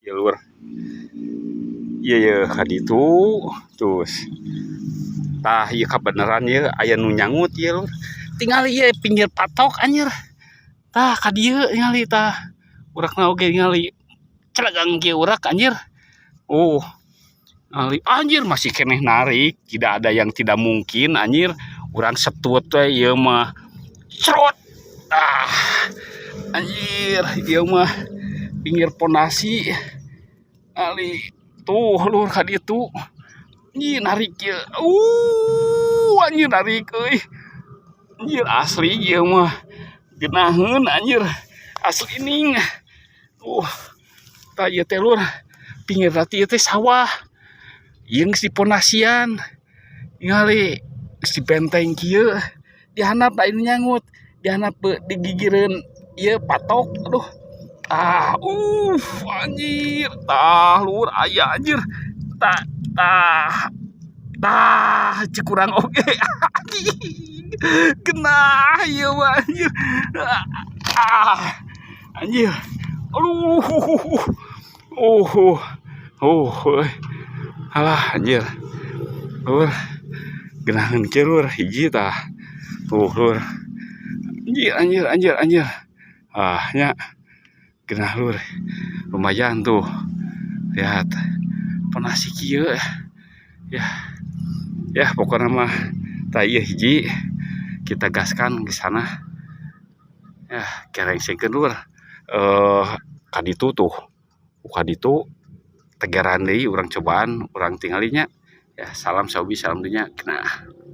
Ieu, lur. Ieu ye ka ditu terus. Tah, ieu kabeneran ieu aya nu nyangut ieu, lur. Tingali ieu pinggir patok, anjir. Tah, ka dieu tingali tah. Urakna oge tingali. Celegang kieu urak, anjir. Oh. Ali, anjir, masih keneh narik, tidak ada yang tidak mungkin, anjir. Urang setut we ieu mah. Cerot. Ah. Anjir, ieu mah pinggir pondasi. Ali tuh, lur, ka ditu. Anjir, narik ieu. Anjir, narik euy. Anjir, asli ieu mah. Geunaheun, anjir. Asli ning. Tah, ieu teh, lur. Pinggir ieu teh sawah. Ieu geus dipondasian. Ningali geus dibenteng kieu. Di handap aya nu nyangut. Di handap digigireun ieu patok. Aduh. Ah, anjir. Tah, lur, aya, anjir. Tah, tah. Tah, cek urang oge. Anjing. Genah ieu mah, anjir. Ah. Anjir. Aduh. Oh. Oh, euy. Alah, anjir. Lur. Geunaheun kieu, lur, hiji tah. Tuh, lur. Anjir, anjir, anjir, anjir. Ah, nya. Genah, lur. Lumayan tuh. Lihat. Pondasi kieu. Ya. Ya, pokoknya mah tah, ieu hiji kita gaskan ke sana. Ya, kerengsengkeun, lur. Ka ditu tuh. Ka ditu tegeran deui urang cobaan, urang tingali nya. Ya, salam sahobi, salam dunya. Nah.